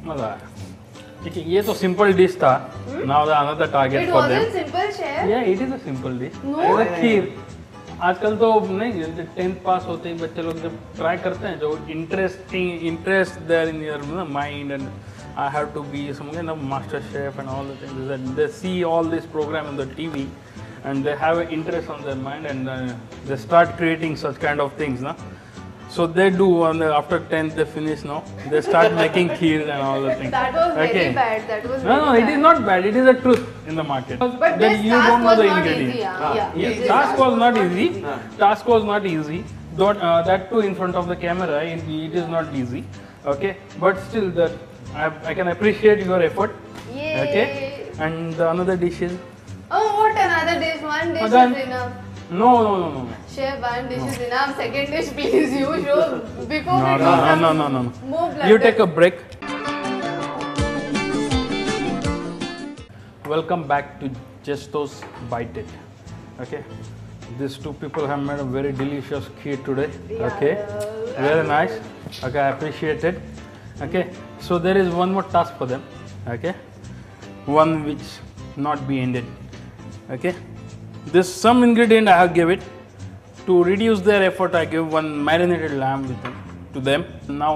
मजा आया. ठीक है, ये तो सिंपल डिश था. Now the another target for them. It wasn't simple, chef. Yeah, it is a simple dish. No. खीर आजकल तो नहीं, 10th पास होते ही बच्चे लोग जब ट्राई करते हैं, जो interest there in your mind and I have to be some kind of master chef and all the things that they see all this program in the TV and they have an interest on their mind and they start creating such kind of things, na? So they do, and after 10th they finish, no? They start making kheer and all the things. That was very bad. That was no, no, it is not bad. It is a truth in the market. But that this you task don't know was the not ingredient. easy. Yeah. Yes, task was not easy. Task was not easy. That too in front of the camera, it is not easy. Okay, but still that I can appreciate your effort. Yay. Okay, and the another dish is. Oh, what another dish? One dish is enough. No, no, no, no. Chef, one dish is enough. Second dish, please, you show before no, we do no, some no, no, no, no. More blunder. You take a break. Welcome back to Jesto's Bite It. Okay, these two people have made a very delicious kheer today. Yeah. Okay, very nice. Okay, I appreciate it. Okay, so there is one more task for them. Okay, one which not be ended. Okay, this some ingredient I have give it to reduce their effort. I give one marinated lamb with them, to them. Now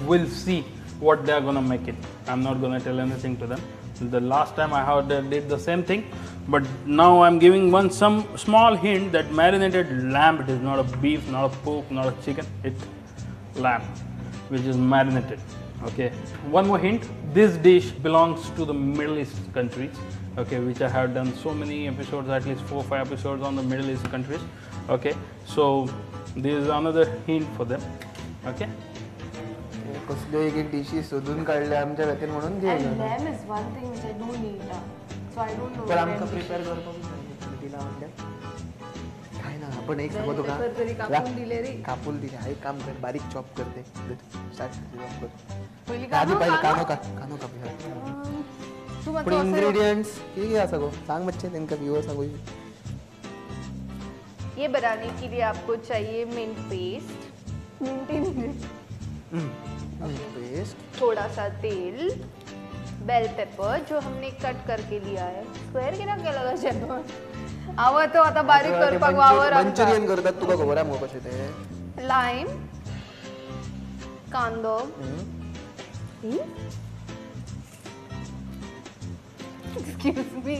we'll see what they are gonna make it. I'm not gonna tell anything to them. The last time I have did the same thing, but now I'm giving one some small hint that marinated lamb, it is not a beef, not a pork, not a chicken, it's lamb which is marinated. Okay, one more hint, this dish belongs to the Middle East countries. Okay, which I have done so many episodes, at least 4 or 5 episodes on the Middle East countries. Okay, so this is another hint for them. Okay. कसल्यो एक एक डिशी सोदून काढले आमच्या खातीर म्हणून And lamb is one thing which I don't eat. So I don't know. पण आमकां प्रिपेअर करपाक दिला म्हणल्यार काय ना, आपण एक सांगू तुका, कापून दिले रे, कापून दिले. एक काम कर, बारीक चॉप करते, स्टार्ट चॉप कर. आधी पहिले कानो काप, कानो काप. पण इंग्रेडिएंट्स किती आसा गो सांग बच्चे, तेंका व्यूअर सांगू. ये बनाने के लिए आपको चाहिए मिंट पेस्ट, पेस्ट, थोड़ा सा तेल, बेल पेपर जो हमने कट करके लिया है. स्क्वेअर केला क्या लगा शेफ? आवा तो आता बारीक करपाक वावर मंचुरियन करतात तुका खबर आहा मगो कशें ते. लायम, कांदो, एक्सक्यूज मी,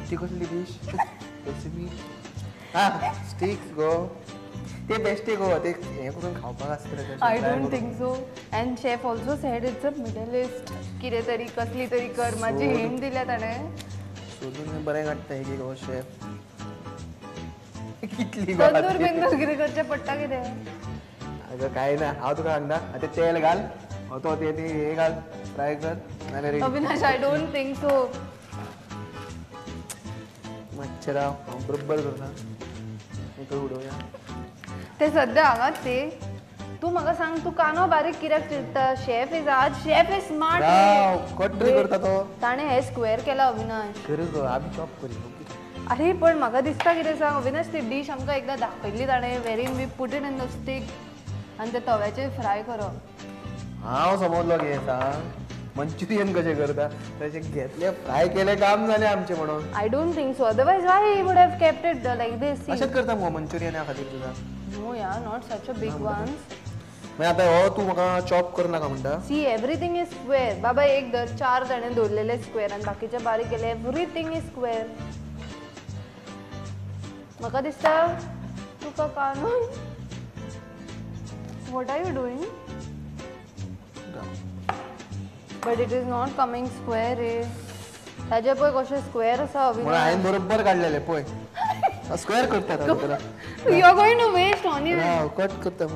ती कसली डिश रेसिपी? हा स्टिक्स गो, ते बेस्ट गो, ते हे करून खावपाक आसता. I don't think so. And chef also said it's a Middle East कितें तरी कसली तरी कर, मातशी हिंट दिल्या ताणें. सोदून बरें काडटा एक गो शेफ. कितली तंदूर बिंदूर कितें करचें पडटा कितें? अगं काय ना, हांव तुका सांगता, आतां तेल घाल, तो ते हे घाल, फ्राय कर. Avinash, I don't think so. मातशें राव, हांव बरोबर करता, हें उडोवया. ते सद्या हांगाच ते. तूं म्हाका सांग, तूं कानो बारीक कित्याक चिरता? शेफ is आज, शेफ is smart. Cut तरी करता तो. ताणें हें स्क्वेअर केलां अविनाश. कर गो, आमी चॉप करी. अरे पण म्हाका दिसता कितें सांग अविनाश, ती डीश आमकां एकदां दाखयल्ली ताणें, wherein we put it in the stick आनी ते तव्याचेर फ्राय करप. हांव समजलो कितें सांग, मंचुरियन कशें करता तशें घेतले, फ्राय केले, काम जालें आमचें म्हणून. I don't think so, otherwise why he would have kept it like this. अशेंच करता मुगो मंचुरियना खातीर तुका. नो यार, not such a big ones. मागीर आतां हो तूं म्हाका चॉप कर नाका म्हणटा. सी एवरीथींग is square बाबा. एक धर, चार ताणें दवरलेले स्क्वेअर आनी बाकीचे बारीक केले. Everything is square. म्हाका दिसता तुका कानून. What are you doing? But it is not coming square रे. ताजे पळय कशें स्क्वेअर आसा अविनाश. हांवें बरोबर काडलेलें पळय, स्क्वेअर करता. You are going to waste onion. Cut करता.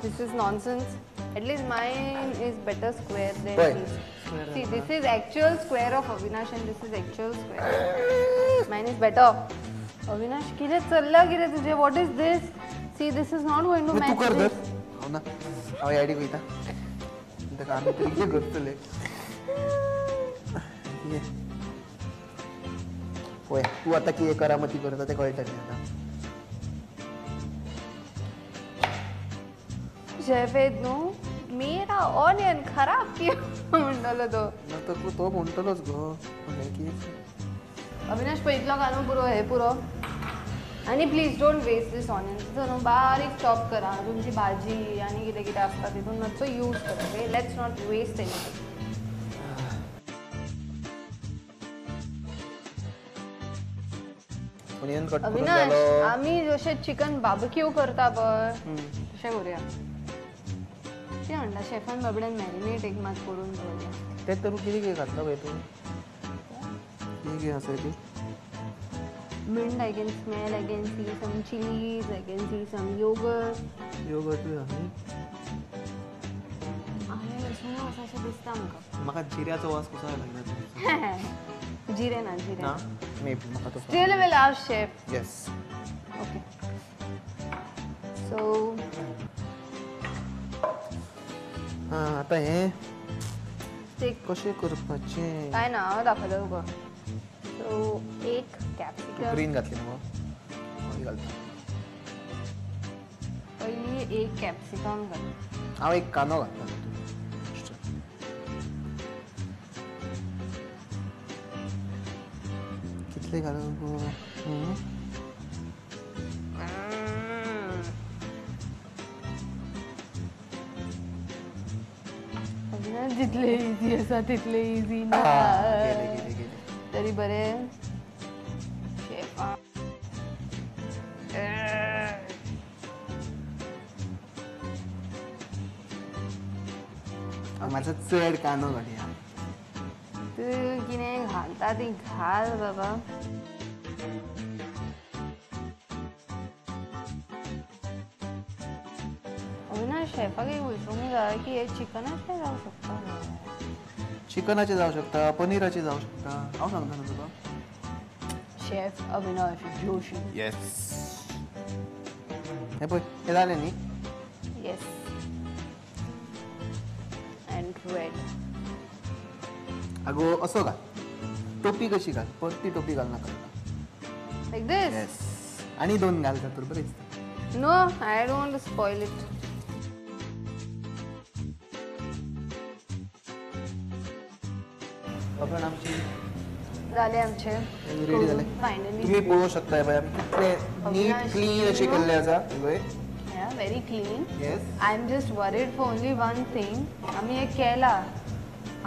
This is nonsense. At least mine is better square than this. See, this is actual square of Avinash and this is actual square. Mine is better. Avinash, कितें चल्ला कितें तुजें? What is this? See, this is not going to match. तूं कर धर. हांव ना, हांव याडी वयता. आमी तरी कितें करतले पळय. तूं आतां कितें करामती करता तें कळटलें आतां. शेफ येत न्हू, मेरा ऑनियन खराब किया म्हणटलो तो. तो म्हणटलोच गो. अविनाश पळय इतलो घालून पुरो, हे पुरो. आनी please don't waste this onion. तितून न्हू बारीक चॉप करा, तुमची भाजी आनी कितें कितें आसता तितून मातसो यूज करा. Okay, let's not waste anything. Onion cut करून अविनाश जालो. आमी जशें चिकन बार्बक्यू करता पळय तशें करुया. कितें म्हणटा शेफान बाबड्यान मॅरिनेट एक मात करून दवरला. तें तर कितें कितें घातला पळय तूं, कितें कितें आसा ती? Mint I can smell, I can see some chilies, I can see some yogurt. Yogurt बी आसा न्ही? आहे लसूण आसा अशें दिसता म्हाका. म्हाका जिऱ्याचो वास कसो लागला? जिरे ना, जिरे ना, मे बी म्हाका तो. Still will love chef. Yes. Okay so हां आतां हें स्टीक कशें करपाचें? काय ना हांव दाखयता तुका. सो एक कॅप्सिकम ग्रीन घातली मगो, मागीर घालता. पयली एक कॅप्सिकम घाल. हांव एक कांदो घालता. कितले घालूं गो? अविनाश जितले इजी आसा तितले इजी ना. गेले गेले गेले. तरी बरें शेफा. मातसो चड कांदो घालया. तूं कितें घालता ती घाल बाबा. अविनाश शेफाक एक उलोवंक जाय की हे चिकनाचें जावंक शकता. चिकनाचें जावं शकता, पनीराचें जावं शकता. हांव सांगता न्हू तुका. शेफ अविनाश जोशी. येस. हें पळय हें जालें न्ही? येस. And red. आगो असो घाल, टोपी कशी घाल, परती टोपी घाल नाका. Like this? येस. आनी दोन घाल तातूंत बरें दिसता. No, I don't want to spoil it. आपण आमची जाले आमचे रेडी जाले. फायनली तुम्ही पळोवंक शकता पळय आमी कितले नीट क्लीन अशें केल्लें आसा पळय. Yeah, very clean. Yes. I am just worried for only one thing. आमी हे केला.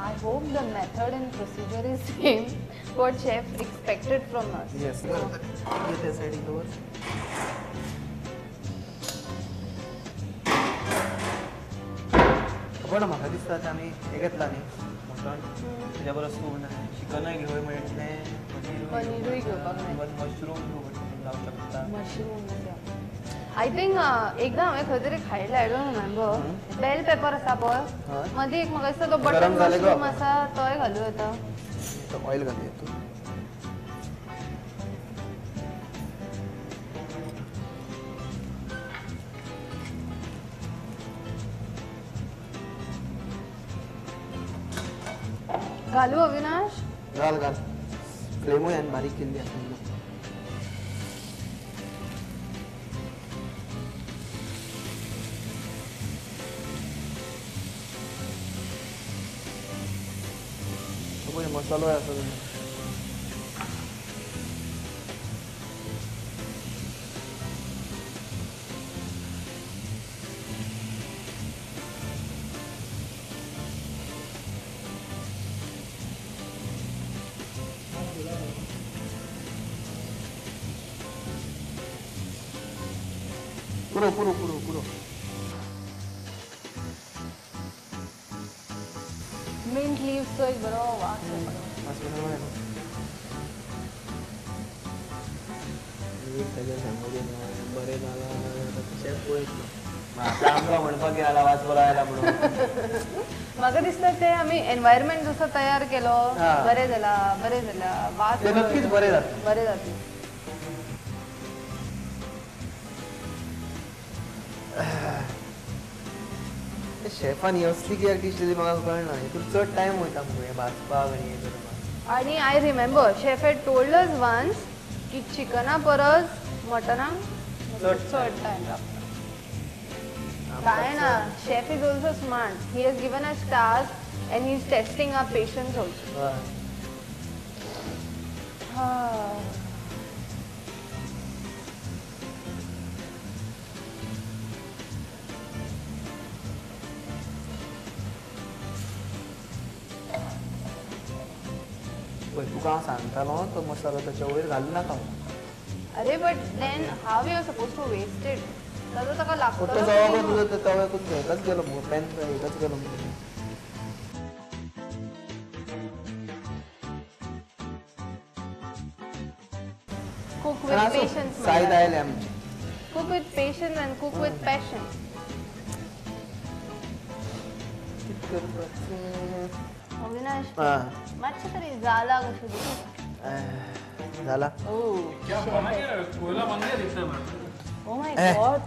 I hope the method and procedure is same what chef expected from us. Yes. त्या सायडीक दवर. पण म्हाका दिसता तें आमी हें घेतला न्ही मटण, तेज्या बरोबर तूं चिकनूय घेवय मेळटलें, पनीरूय घेवपाक मेळटलें, इवन मशरूम जावंक शकता. मशरूम I think एकदां हांवें खंय तरी खायलें, I don't remember. Bell pepper आसा पळय, मदीं एक म्हाका दिसता तो बटन मशरूम आसा तोय घालूं येता. ऑयल घालूं येता. घालू अविनाश? घाल घाल. फ्लेमूय हांवें बारीक केल्ली आसा. पळय मसालो आसा. पुरो पुरो पुरो पुरो. मिंट लीव्सचो एक बरो वास येता. वास बरो येता. एक ताजेर सांगू बरें जालां शेफ पळयतलो. आतां आमकां म्हणपाक आयला वास बरो आयला म्हणून. म्हाका दिसता ते आमी एनवायरमेंट जसो तयार केलो बरें जाला बरें जाला वास नक्कीच बरें जाता, बरें जाता. शेफान ही असली कित्याक डीश दिली म्हाका कळना. हितून चड टायम वयता मगो हें भाजपाक आनी हें करपाक. आनी I remember chef had told us once की चिकना परस मटनाक चड टायम लागता. काय ना, chef is also smart. He has given us task and he is testing our patience also. तुका हांव सांगतालो तो मसालो ताच्या वयर घालू नाका. अरे but then how you are suppose to waste it? ताजो ताका लागतलो. तुजो तव्याकूच हेकाच गेलो मुगो, पॅन हेकाच गेलो मुगो. Cook with patience. सायद आयले आमचे. Cook with patience and cook with passion. Avinash, मातशें तरी जाला कशें दिसता. जाला. क्या बना गया? कोयला बन गया दिसता मला. Oh my God.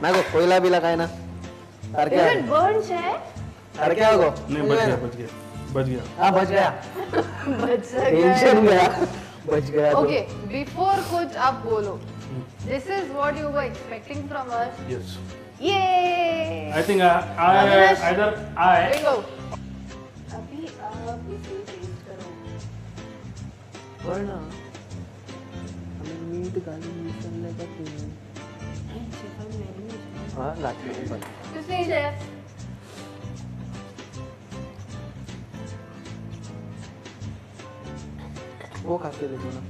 ना गो, कोयला बिला काय ना. सारखे. Is it burnt, chef? सारखे गो. नहीं, बच गया, बच गया, बच गया. हाँ, बच गया. बच गया. टेंशन गया. बच गया. Okay, before कुछ आप बोलो. This is what you were expecting from us. Yes. Yay! I think I either I. Bingo. अभी आप इसे टेस्ट करो. पण आम्ही मीठ घालून विसरले का तुम्ही? हां, लागले पण. कुछ नहीं शेफ. वो खा के देखो ना.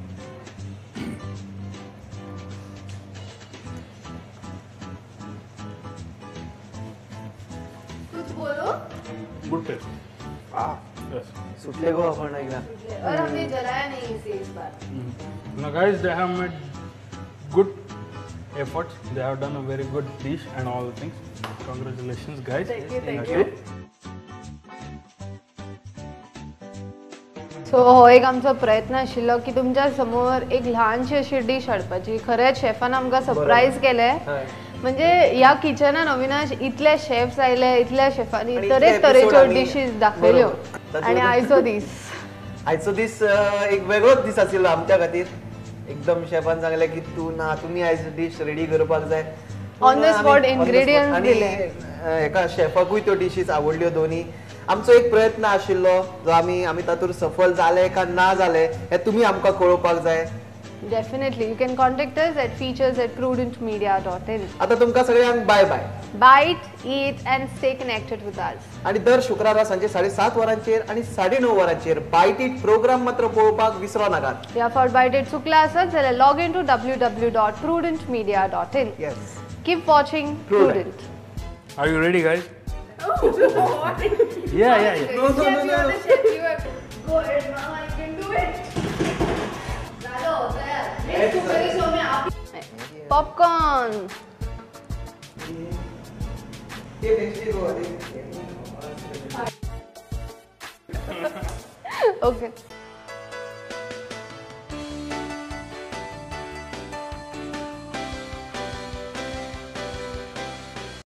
कुछ बोलो. Good taste. Yes. सुटले गो आपण एकदा. और हमने जलाया नहीं इसे इस bar. Now guys, they have made good efforts. They have done a very good dish and all the things. Congratulations guys. Thank you, thank you. So हो एक आमचो प्रयत्न आशिल्लो की तुमच्या समोर एक ल्हानशी अशी डिश हाडपाची. खरेंच शेफान आमकां सरप्रायज केलें. म्हणजे ह्या किचनान अविनाश इतले शेफ्स आयले, इतल्या शेफांनी तरे तरेच्यो डिशीज दाखयल्यो आनी आयचो दीस, आयचो दीस एक वेगळोच दीस आशिल्लो आमच्या खातीर. एकदम शेफान सांगलें की तूं ना, तुमी आयज डीश रेडी करपाक जाय. ऑन the spot ingredients दिले. एका शेफाकूय त्यो डिशीज आवडल्यो दोनी. आमचो एक प्रयत्न आशिल्लो जो आमी आमी तातूंत सफल जाले काय ना जाले हें तुमी आमकां कळोवपाक जाय. Definitely, you can contact us at features@prudentmedia.in. आता तुमकां सगळ्यांक bye bye. Bite, eat and stay connected with us. आणि दर शुक्रारा सांजे 7:30 वरांचेर आणि 9:30 वरांचेर बायट it programme मात्र पळोवपाक विसरो नाकात. ह्या फावट बायट it चुकला आसत जाल्यार log in to www.prudentmedia.in. Yes. Keep watching Prudent. Are you ready guys? Oh, what? Yeah, yeah, yeah. No, no, no, no. Chef, you are the chef. You have go ahead, mama. You can do it. Popcorn. Okay.